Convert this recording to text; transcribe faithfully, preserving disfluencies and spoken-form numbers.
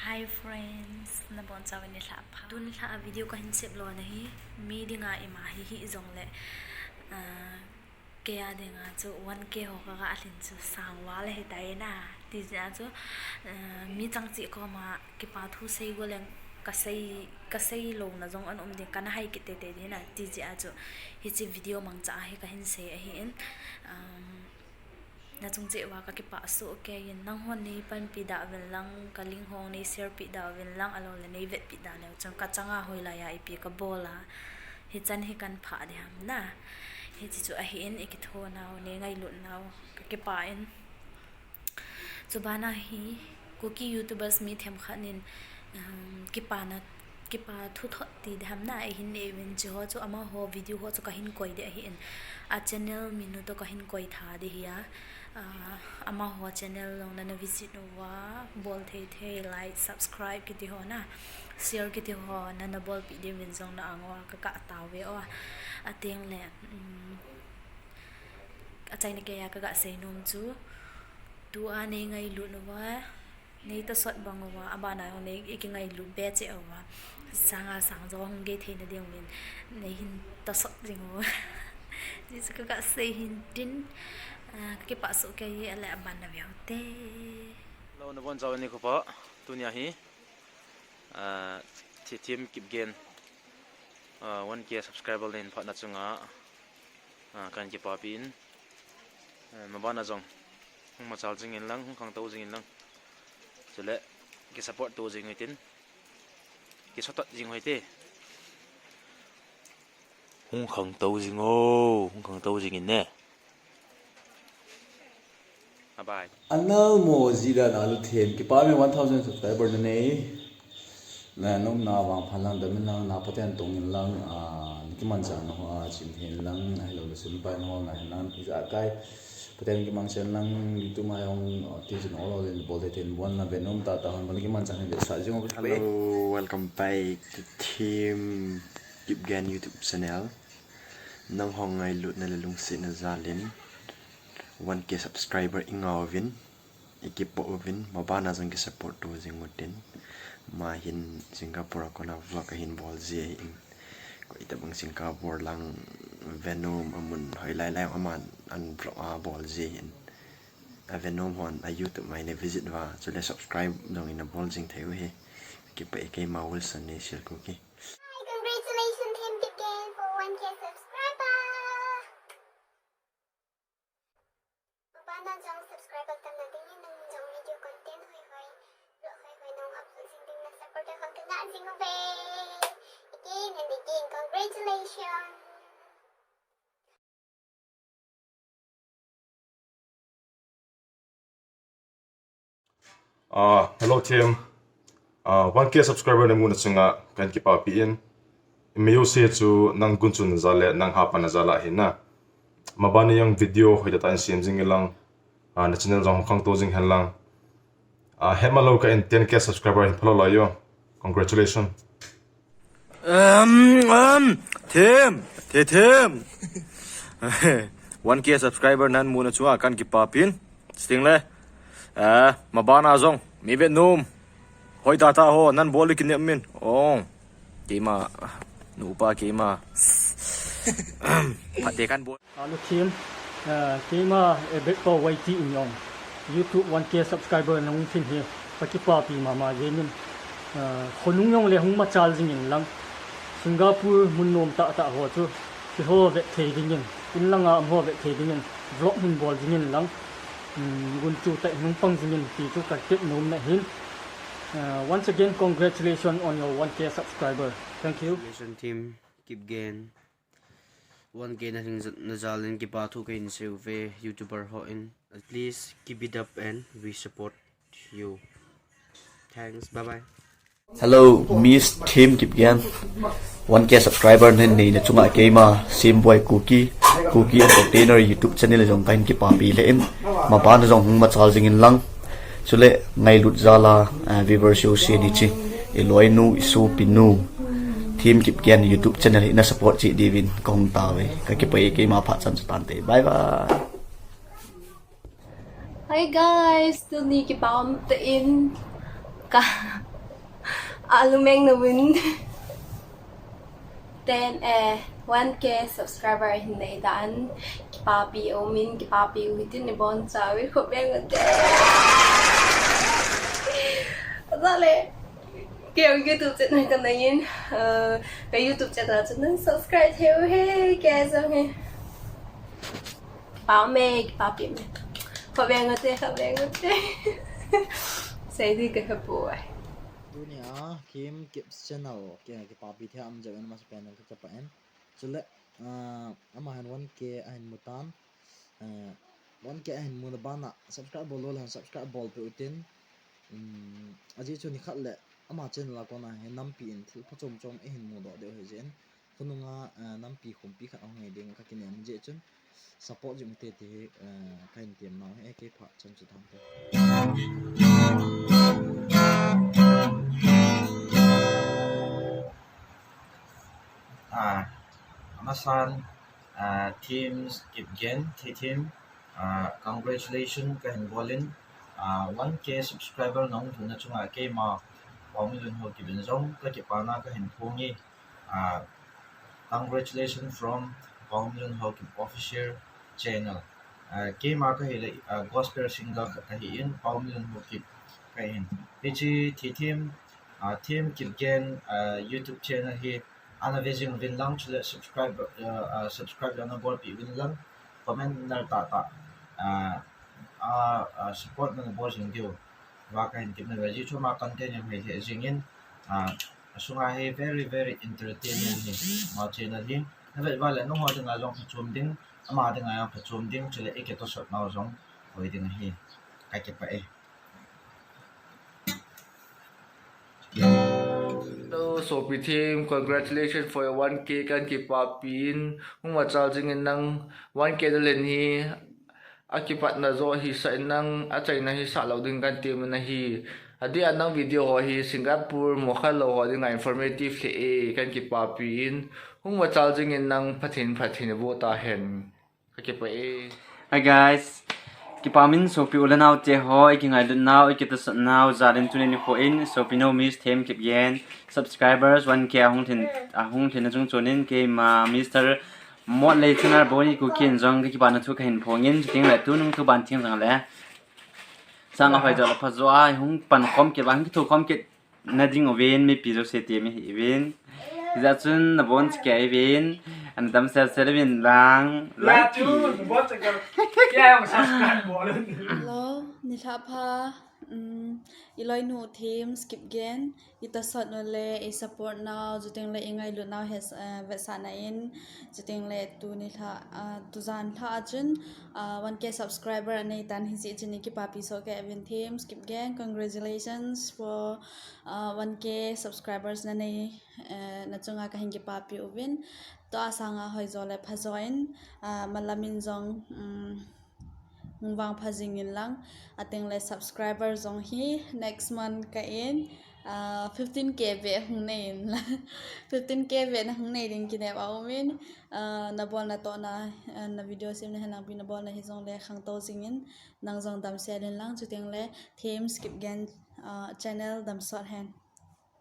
Hi friends, nabonchauvin nilhah pha. Tun nilhah a video kahin sep lona hi, mi dinga ima hi hih jongle, ah, kei a dinga chu one K ho kaga lhin chu sang val ahitai na. Ti jeh a chu, ah, mi chang cheh koma kipa thu sei go leng kasei, kasei louna jong ana um ding, kana hai kit teitei ding na. Ti jeh a chu hiche video mangcha a hi kahin sei ahin, um, nachung cheh uva kakipah soh kei in, nanghon neipanpi da uvin lang, ka link ho nei share pi da uvin lang, ahilou le nei vetpi da leu chun kachanga hoilai a ipi kabol a, hichan hi kahin phah ding ham na. Hiche chu ahin, ikitho nau, nei ngailut nau kakipah in. Chubana hi Kuki YouTubers mi themkhat in, um, kipana, kipa thuthot ti ding ham na, eihin nei uvin, hiche ho chu amaho video ho chu kahin koi ding ahin, a channel min u toh kahin koi tha ding ahi a, ah, amaho channel jong nana visit uva, bol thei thei, like, subscribe kiti ho na, share kiti ho nana bolpi diuvin jong na ang uva kagah tao ve o. Ateng le, um, achaina kei a kagah sei nom chu, tua nei ngailut uva, nei tosot bang uva, abana jong nei ikingailut be cheh uva, sanga sang jo hung gei theina diuvin neihin tosot jing uva. Hichu kagah sei hin tin, ah, kakipah soh kei e, ale abana veu te. Hello, nabonchauvin nikho pha, tunia hi, ah, Thi-, Thim Kipgen, ah, one K subscriber nahin phatna chunga, ah, kahin kipapi in, ah, mabana jong hung machal jing in lang, hung khangtou jing in lang. Chule kisupport to jing u hitin, kisuhtat jing u hite. Hung khangtou jing o, hung khangtou jing in ne. Bye bye. Anal mo jida na lu them, kipah e, one thousand subscriber nanei. Na nomna vang phan lang, dam in lang, na Pathen tong in lang, ah, nakimanchah nau ho a chim hen lang, ahilou le sum pai nau ho ngai hen lang, ijakai Pathen kimang chen lang, YouTube a jong, ah, ti chun ol ol in bol thei thei in bon, na ve nom tahtah hon bon kimanchah in vetsah jing u. Hello, welcome back to Thim Kipgen YouTube channel. Nangho ngailutna le lungsetna jal in one K subscriber ingah uvin, ikipoh uvin, mabana jong kisupport to jing utin. Ama hin Singapore a kona vlog ahin bol ji ahin. Koi tabang Singapore lang Venom amun hoilai lai aman vlog abol ji ahin. A Venom hon a YouTube a hin visit uva, chule subscribe jong in abol jing thei u ahi. Kipah e, keima Wilson Neishil Kuki. Hi, congratulations, Thim Kipgen, for one K subscriber. Mabana jong subscriber tamna dingin, nang jong video content hoi hoi, vlog hoi hoi nahung upload jing ding na support ho kangah jing uve. Again and again, congratulations. Ah, hello Thim. Ah, one K subscriber namu na chunga kahin kipapi in. Imajouse chu nang gunchu na jal le nang hapan na jal ahi na. Mabana jong video hoitah tah in sem jing in lang. Ah, na channel jong hung khangtou jing hen lang. Ah, hetman lou kah in ten K subscriber hin phalou lai o. Congratulations. Um, um, Thim, Thi-, Thim. One K subscriber namu na chunga kahin kipapi in. Sting le. Ah, mabana jong mi ve nom hoitah tah ho nabol le kinep in. Oh. Keima, nupa keima. Phat te kahin bol. Hello Thim, eh, keima, eh, Bek Pau Y T in jong YouTube one K subscriber nahung lhin hi kakipapi mama jeng in, eh, khonung jong le hung machal jing in lang. Singapore mun nom tahtah ho chu, keiho vet thei dingin, in langa umho vet thei dingin, vlog hin bol jing in lang. Hmm, gunchu tah in hung pang jing in ti chu katep nom na hin. Uh, once again, congratulations on your one K subscriber. Thank you. Congratulations, Thim Kipgen. One K nalhin ja-, na jal in kipa thu kahin sei uve, YouTuber hon. At least keep it up and we support you. Thanks. Bye bye. Hello, Miss Thim Kipgen. One K subscriber nahin nei na chunga keima, Simboy Kuki, Kuki Entertainer YouTube channel jong kahin kipapi le in. Mabana jong hung machal jing in lang. Chule ngailut jal a, ah, viewers jouse ni chi. I loinu, i sopinu. Thim Kipgen YouTube channel hi na support cheh diuvin kahung tao ve. Kakipah e, keima phat chan chu tante. Bye bye. Hi guys, tuni kipa um tah in ka, Alumeng na win. Ten, eh, one K subscriber hin nei dan. Kipapi umin, kipapi u hitin ni bon chawi khop beng u te. Azale. Kei YouTube channel ka nei in, eh, ka YouTube channel chu nang subscribe thei u he, kei jong he. Kipa me, kipapi me. Khop beng u te, khop beng u te. Sei di ka khop u ai. Tunia Kim Kip channel, kei kipapi thei am jeh in masa pen ka chapa en. Chule, ah, ama hin one K ahin mu tan. Ah, one K ahin mu na bana, subscribe bol lou le, subscribe bol pe utin. Um, ajeh chu nikhat le, ama channel a kona hin nampi in thil phachom chom eihin mudoh diu ahi jeh in. Khonunga, ah, nampi khumpi khat ahung hi ding ka kinem jeh chun. Support jing u te ti hi, eh, ka hin tem nau hi, eh, kei phat chan chu thang te. Ah, amasan, ah, Team Kipgen, T Team, ah, congratulations ka hin bol in, ah, one K subscriber nahung lhun na chunga keima Paomi Lunhokip in jong ka kipana ka hin phong e. Ah, congratulations from Paomi Lunhokip official channel. Ah, keima ka hi le, ah, gospel singer ka, ka hi in, Paomi Lunhokip ka hin. Hiche T Team, ah, Team Kipgen, ah, YouTube channel hi ana ve jing uvin lang, chule subscribe, ah, ah, subscribe ana bolpi uvin lang, comment nal tah tah, ah, ah, ah, support nana bol jing diu. Va ka hin tepna ve ji chu ama content jong hoi lheh jing in, ah, asunga hi very, very entertaining hi, ama channel hi. Na vet uva le nangho dinga jong phachom ding, ama dinga jong phachom ding, chule i kitosot nau jong hoi ding ahi. Ka kipah e. Hello, Sopi Team, congratulations for your one K, kan kipapi in, hung machal jing in nang one K na len hi, akipatna joh hisah in nang achaina hisah lou ding kan tem in ahi. Adeh a nang video ho hi Singapore, Mokhal lou ho dinga informative lheh e, kan kipapi in, hung machal jing in nang Pathen, Pathen in boh tahen. Ka kipah e. Hi guys. Kipa umin sopi u le nao te ho, i kingailut nau, i kitosot nau, jal in tuni nikho in, sopi nou Miss Them Kipgen, subscribers one K ahung lhin, ahung lhin na chung chun in, keima Mister Motley Channel Boni Kuki in jong ka kipana thu ka hin phong in, chuteng le tunung thu ban theng jong le. Sang a hoi jo le pha jo a, hung pan khom kit, hung kitho khom kit, na ding uvin, mipi jouse te mi hi uvin. Hijeh chun na bon cheh kei uvin, ana dam sel sel uvin lang. Like. Hello, nilhah pha, um, i loinu Them Kipgen, i tosot nau le, i support nau, chuteng le i ngailut nau he, eh, vetsahna in, chuteng le tuni lha, ah, tujan lha a chun, ah, one K subscriber anei tan hijeh chun i kipapi soh kei uvin Them Kipgen, congratulations for ah, one K subscribers na nei, eh, na chunga ka hin kipapi uvin. Tua sanga hoi jo le pha jo in, ah, malam in jong, um, hung vangpha jing in lang. Ateng le subscriber jong hi next month ka in, ah, fifteen K ve hung nei in lang. Fifteen K ve na hung nei ding kinep a um in, ah, na bolna toh na, ah, na video sem na hen lang pi na bolna hi jong le khangtou jing in, nang jong dam sel in lang, chuteng le Them Kipgen, ah, channel dam sot hen.